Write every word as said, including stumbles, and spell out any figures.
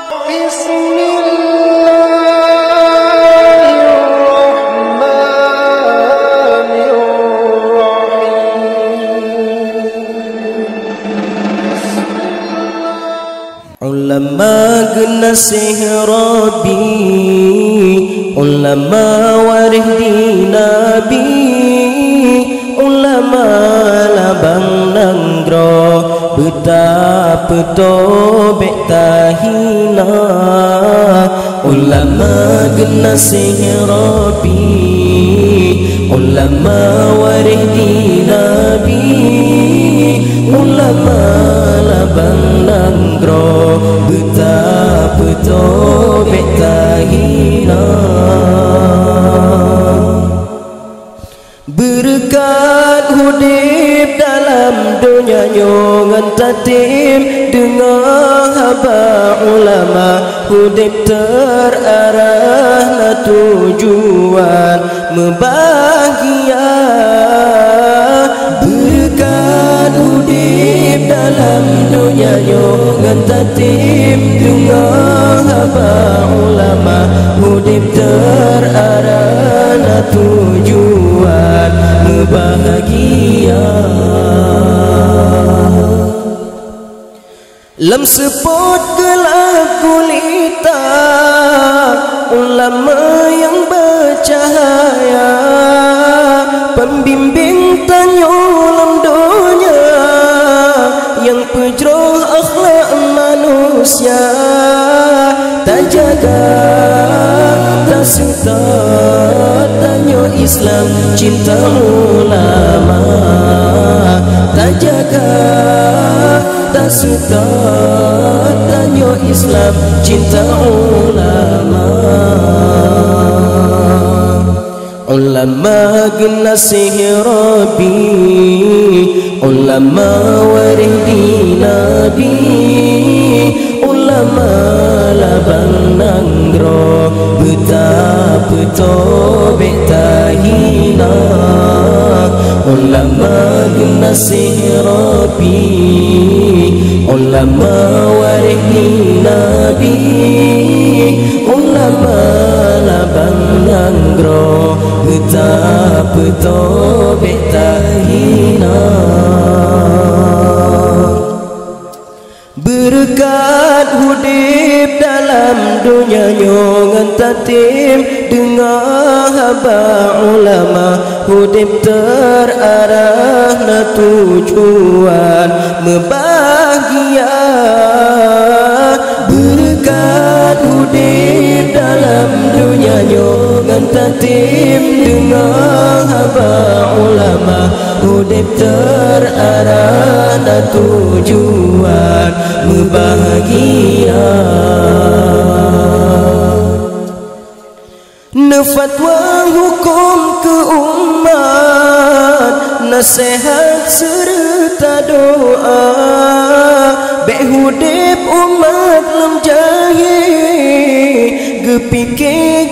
Bismillahirrahmanirrahim. Ulama geunaséh Rabbi, ulama waréh di Nabi, ulama labang nanggroe, beutapeutoe bék tahina. Ulama geunaséh Rabbi, ulama waréh di Nabi, ulama labang nanggroe, beutapeutoe bék tahina. Beureukat udeb dalam donya nyoe ngon tatem deungoe haba ulama, udeb teuarah na tujuan meubahgia. Beureukat udeb dalam donya nyoe ngon tatem deungoe haba ulama, udeb teuarah na tujuan meubahgia. Lam seupôt geulap gulita, ulama nyang beucahya, pembimbing tanyoe lam donya, nyang peujroh akhlak manusia. Tajaga, taseutôt tanyoe Islam cinta ulama. Tajaga, taseutôt tanyoe Islam cinta ulama. Ulama geunaséh Rabbi, ulama waréh di Nabi, ulama labang nanggroe, beutapeutoe bék tahina. Ulama geunaséh Rabbi, ulama waréh di Nabi, ulama labang nanggroe, beutapeutoe bék tahina. Beureukat udeb dalam donya nyoe ngon tatem deungoe haba ulama, udeb teuarah na tujuan meubahgia. Beureukat udeb dalam donya nyoe ngon tatem deungoe haba ulama, udeb teuarah na tujuan meubahgia. Neufatwa huköm keu umat, naseuhat seureuta doa, bék udeb umat lam jahé, geupike